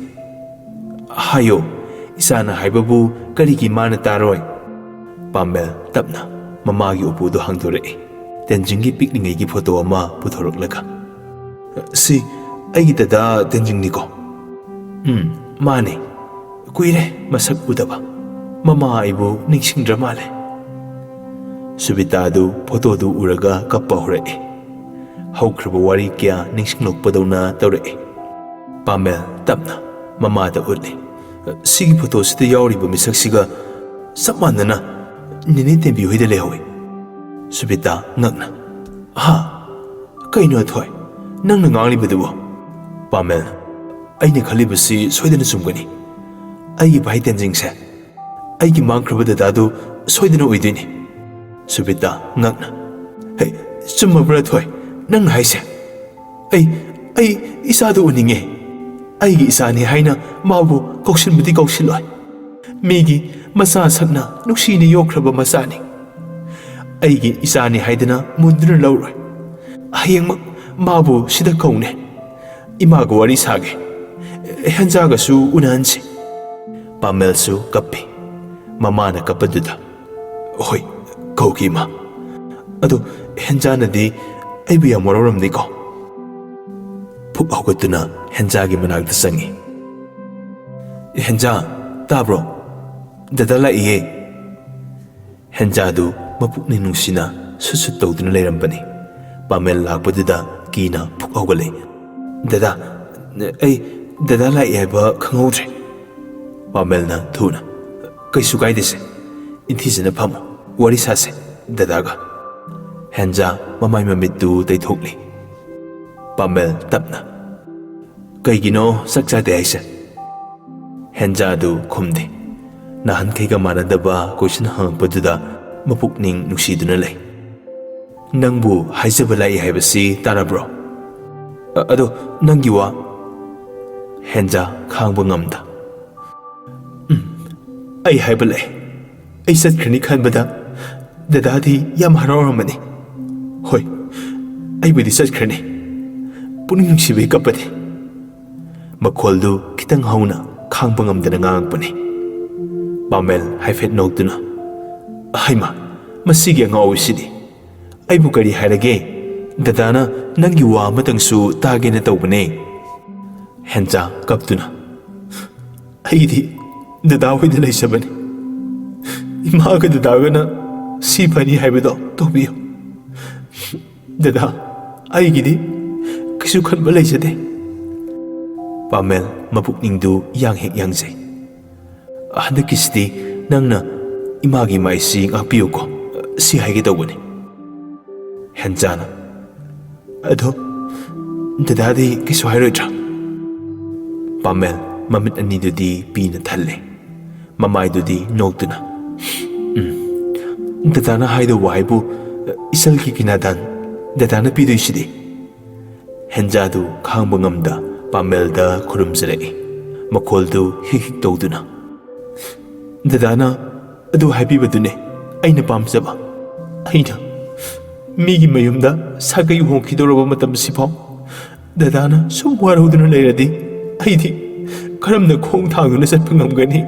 "ꯍꯥꯏꯌꯣ, ꯏꯆꯥꯅ ꯍꯥꯏꯕꯕꯨ ꯀꯔꯤꯒꯤ ꯃꯥꯅ ꯇꯥꯔꯣꯏ?" ꯄꯥꯃꯦꯜ ꯇꯞꯅ ꯃꯃꯥꯒꯤ ꯎꯄꯨꯗꯨ ꯍꯥꯡꯗꯣꯔꯛꯏ꯫ ꯇꯦꯟꯖꯤꯡꯒꯤ ꯄꯤꯛꯂꯤꯉꯩꯒꯤ ꯐꯣꯇꯣ ꯑꯃ ꯄꯨꯊꯣꯔꯛꯂꯒ, "ꯁꯤ ꯑꯩꯒꯤ ꯗꯗꯥ ꯇꯦꯟꯖꯤꯡꯅꯤꯀꯣ?" "ꯎꯝ, ꯃꯥꯅꯦ꯫ ꯀꯨꯏꯔꯦ ꯃꯁꯛ ꯎꯗꯕ꯫ ꯃꯃꯥ ꯑꯩꯕꯨ ꯅꯤꯡꯁꯤꯡꯗ꯭ꯔ ꯃꯥꯜꯂꯦ꯫" ꯁꯨꯕꯤꯇꯥꯗꯨ ꯐꯣꯇꯣꯗꯨ ꯎꯔꯒ ꯀꯞꯄ ꯍꯧꯔꯛꯏ꯫ ꯍꯧꯈ꯭ꯔꯕ ꯋꯥꯔꯤ ꯀꯌꯥ ꯅꯤꯡꯁꯤꯡꯂꯛꯄꯗꯧꯅ ꯇꯧꯔꯛꯏ꯫ ꯄꯥꯃꯦꯜ ꯇꯞꯅ ꯃꯃꯥꯗ ꯎꯠꯂꯤ꯫ "ꯁꯤꯒꯤ ꯐꯣꯇꯣꯁꯤꯗ ꯌꯥꯎꯔꯤꯕ ꯃꯤꯁꯛꯁꯤꯒ ꯆꯞ ꯃꯥꯟꯅꯅ ꯅꯦꯅꯦ ꯇꯦꯝꯕꯤ ꯍꯣꯏꯗ ꯂꯩꯍꯧꯏ꯫" ꯁꯨꯕꯤꯇꯥ ꯉꯛꯅ, "ꯍꯥ? ꯀꯩꯅꯣ ꯑꯊꯣꯏ? ꯅꯪꯅ ꯉꯥꯡꯂꯤꯕꯗꯨꯕꯣ?" ꯄꯥꯃꯦꯜ, "ꯑꯩꯅ ꯈꯜꯂꯤꯕꯁꯤ ꯁꯣꯏꯗꯅ ꯆꯨꯝꯒꯅꯤ꯫ ꯑꯩꯒꯤ ꯚꯥꯏ ꯇꯦꯟꯖꯤꯡꯁꯦ ꯑꯩꯒꯤ ꯃꯥꯡꯈ꯭ꯔꯕ ꯗꯗꯥꯗꯨ ꯁꯣꯏꯗꯅ ꯑꯣꯏꯗꯣꯏꯅꯤ꯫" ꯁꯨꯕꯤꯇꯥ ꯉꯛꯅ, "ꯍꯦ, ꯆꯨꯝꯃꯕ꯭ꯔꯥ ꯑꯊꯣꯏ ꯅꯪꯅ ꯍꯥꯏꯁꯦ? ꯑꯩ, ꯑꯩ ꯏꯆꯥꯗꯨ ꯎꯅꯤꯡꯉꯦ꯫ ꯑꯩꯒꯤ ꯏꯆꯥꯅꯤ ꯍꯥꯏꯅ ꯃꯥꯕꯨ ꯀꯧꯁꯤꯟꯕꯗꯤ ꯀꯧꯁꯤꯜꯂꯣꯏ꯫ ꯃꯤꯒꯤ ꯃꯆꯥ ꯁꯛꯅ ꯅꯨꯡꯁꯤꯅ ꯌꯣꯛꯈ꯭ꯔꯕ ꯃꯆꯥꯅꯤ꯫ ꯑꯩꯒꯤ ꯏꯆꯥꯅꯤ ꯍꯥꯏꯗꯅ ꯃꯨꯟꯗꯨꯅ ꯂꯧꯔꯣꯏ꯫ ꯍꯌꯦꯡꯃꯛ ꯃꯥꯕꯨ ꯁꯤꯗ ꯀꯧꯅꯦ꯫ ꯏꯃꯥꯒ ꯋꯥꯔꯤ ꯁꯥꯒꯦ꯫ ꯍꯦꯟꯖꯥꯒꯁꯨ ꯎꯅꯍꯟꯁꯤ꯫" ꯄꯥꯃꯦꯜꯁꯨ ꯀꯞꯄꯤ꯫ ꯃꯃꯥꯅ ꯀꯞꯄꯗꯨꯗ, "ꯍꯣꯏ, ꯀꯧꯒꯦ ꯏꯃꯥ꯫ ꯑꯗꯣ ꯍꯦꯟꯖꯥꯅꯗꯤ ꯑꯩꯕꯨ ꯌꯥꯝ ꯋꯥꯔꯧꯔꯝꯅꯤꯀꯣ?" ꯐꯨꯛ ꯍꯧꯒꯠꯇꯨꯅ ꯍꯦꯟꯖꯥꯒꯤ ꯃꯅꯥꯛꯇ ꯆꯪꯉꯤ꯫ "ꯍꯦꯟꯖꯥ, ꯇꯥꯕ꯭ꯔꯣ? ꯗꯗꯥ ꯂꯥꯛꯏꯌꯦ꯫" ꯍꯦꯟꯖꯥꯗꯨ ꯃꯄꯨꯛꯅꯤꯡ ꯅꯨꯡꯁꯤꯅ ꯁꯨꯠ ꯁꯨꯠ ꯇꯧꯗꯨꯅ ꯂꯩꯔꯝꯕꯅꯤ꯫ ꯄꯥꯃꯦꯜ ꯂꯥꯛꯄꯗꯨꯗ ꯀꯤꯅ ꯐꯨꯛ ꯍꯧꯒꯠꯂꯛꯏ꯫ "ꯗꯗꯥ, ꯑꯩ ꯗꯗꯥ ꯂꯥꯛꯏ ꯍꯥꯏꯕ ꯈꯪꯍꯧꯗ꯭ꯔꯦ꯫" ꯄꯥꯃꯦꯜꯅ ꯊꯨꯅ, "ꯀꯩꯁꯨ ꯀꯥꯏꯗꯦꯁꯦ, ꯏꯟꯊꯤꯖꯅ ꯐꯝꯃꯣ, ꯋꯥꯔꯤ ꯁꯥꯁꯦ ꯗꯗꯥꯒ꯫" ꯍꯦꯟꯖꯥ ꯃꯃꯥꯏ ꯃꯃꯤꯠꯇꯨ ꯇꯩꯊꯣꯛꯂꯤ꯫ ꯄꯥꯃꯦꯜ ꯇꯞꯅ, "ꯀꯩꯒꯤꯅꯣ ꯆꯥꯛ ꯆꯥꯗꯦ ꯍꯥꯏꯁꯦ?" ꯍꯦꯟꯖꯥꯗꯨ ꯈꯨꯝꯗꯦ꯫ ꯅꯍꯥꯟꯈꯩꯒ ꯃꯥꯟꯅꯗꯕ ꯀꯣꯏꯁꯟ ꯍꯪꯉꯛꯄꯗꯨꯗ ꯃꯄꯨꯛꯅꯤꯡ ꯅꯨꯡꯁꯤꯗꯨꯅ ꯂꯩ꯫ "ꯅꯪꯕꯨ ꯍꯥꯏꯖꯕ ꯂꯥꯛꯏ ꯍꯥꯏꯕꯁꯤ ꯇꯥꯔꯕ꯭ꯔꯣ? ꯑ-, ꯑꯗꯣ ꯅꯪꯒꯤ ꯋꯥ꯫" ꯍꯦꯟꯖꯥ ꯈꯥꯡꯕ ꯉꯝꯗ, "ꯎꯝ, ꯑꯩ ꯍꯥꯏꯕ ꯂꯥꯛꯑꯦ꯫ ꯑꯩ ꯆꯠꯈ꯭ꯔꯅꯤ ꯈꯟꯕꯗ ꯗꯗꯥꯗꯤ ꯌꯥꯝ ꯍꯔꯥꯎꯔꯝꯃꯅꯤ꯫ ꯍꯣꯏ, ꯑꯩꯕꯨꯗꯤ ꯆꯠꯈ꯭ꯔꯅꯤ꯫ ꯄꯨꯛꯅꯤꯡ ꯅꯨꯡꯁꯤꯕꯩ ꯀꯞꯄꯅꯤ꯫" ꯃꯈꯣꯜꯗꯨ ꯈꯤꯇꯪ ꯍꯧꯅ, ꯈꯥꯡꯕ ꯉꯝꯗꯅ ꯉꯥꯡꯉꯛꯄꯅꯤ꯫ ꯄꯥꯃꯦꯜ ꯍꯥꯏꯐꯦꯠ ꯅꯣꯛꯇꯨꯅ, "ꯍꯩꯃꯥ, ꯃꯁꯤꯒꯤ ꯑꯉꯥꯎꯕꯤꯁꯤꯗꯤ! ꯑꯩꯕꯨ ꯀꯔꯤ ꯍꯥꯏꯔꯒꯦ? ꯗꯗꯥꯅ ꯅꯪꯒꯤ ꯋꯥ ꯑꯃꯇꯪꯁꯨ ꯇꯥꯒꯦꯅ ꯇꯧꯕꯅꯦ꯫" ꯍꯦꯟꯖꯥ ꯀꯞꯇꯨꯅ, "ꯑꯩꯗꯤ ꯗꯗꯥ ꯍꯣꯏꯗ ꯂꯩꯖꯕꯅꯤ꯫ ꯏꯃꯥꯒ ꯗꯗꯥꯒꯅ ꯁꯤ ꯐꯅꯤ ꯍꯥꯏꯕꯗꯣ ꯇꯧꯕꯤꯌꯨ꯫ ꯗꯗꯥ, ꯑꯩꯒꯤꯗꯤ ꯀꯩꯁꯨ ꯈꯟꯕ ꯂꯩꯖꯗꯦ꯫" ꯄꯥꯃꯦꯜ ꯃꯄꯨꯛꯅꯤꯡꯗꯨ ꯌꯥꯡ ꯍꯦꯛ ꯌꯥꯡꯖꯩ꯫ "ꯍꯟꯗꯛꯀꯤꯁꯤꯗꯤ ꯅꯪꯅ ꯏꯃꯥꯒꯤ ꯃꯥꯏꯁꯤ ꯉꯥꯛꯄꯤꯌꯨꯀꯣ, ꯁꯤ ꯍꯥꯏꯒꯦ ꯇꯧꯕꯅꯤ꯫" ꯍꯦꯟꯖꯥꯅ, "ꯑꯗꯣ ꯗꯗꯥꯗꯤ ꯀꯩꯁꯨ ꯍꯥꯏꯔꯣꯏꯗ꯭ꯔꯥ?" ꯄꯥꯃꯦꯜ ꯃꯃꯤꯠ ꯑꯅꯤꯗꯨꯗꯤ ꯄꯤꯅ ꯊꯜꯂꯦ꯫ ꯃꯃꯥꯏꯗꯨꯗꯤ ꯅꯣꯛꯇꯨꯅ, "ꯎꯝ, ꯗꯗꯥꯅ ꯍꯥꯏꯗꯧꯕ ꯍꯥꯏꯕꯨ ꯏꯆꯜꯒꯤ ꯀꯤꯅꯥꯗꯥꯟ ꯗꯗꯥꯅ ꯄꯤꯗꯣꯏꯁꯤꯗꯤ꯫" ꯍꯦꯟꯖꯥꯗꯨ ꯈꯥꯡꯕ ꯉꯝꯗ ꯄꯥꯃꯦꯜꯗ ꯈꯨꯔꯨꯝꯖꯔꯛꯏ꯫ ꯃꯈꯣꯜꯗꯨ ꯍꯤꯛ ꯍꯤꯛ ꯇꯧꯗꯨꯅ, "ꯗꯗꯥꯅ ꯑꯗꯨ ꯍꯥꯏꯕꯤꯕꯗꯨꯅꯦ ꯑꯩꯅ ꯄꯥꯝꯖꯕ꯫ ꯑꯩꯅ ꯃꯤꯒꯤ ꯃꯌꯨꯝꯗ ꯁꯥꯒꯩ ꯍꯣꯡꯈꯤꯗꯧꯔꯕ ꯃꯇꯝꯁꯤꯐꯥꯎ ꯗꯗꯥꯅ ꯁꯨꯝ ꯋꯥꯔꯧꯗꯨꯅ ꯂꯩꯔꯗꯤ ꯑꯩꯗꯤ ꯀꯔꯝꯅ ꯈꯣꯡ ꯊꯥꯡꯗꯨꯅ ꯆꯠꯄ ꯉꯝꯒꯅꯤ?"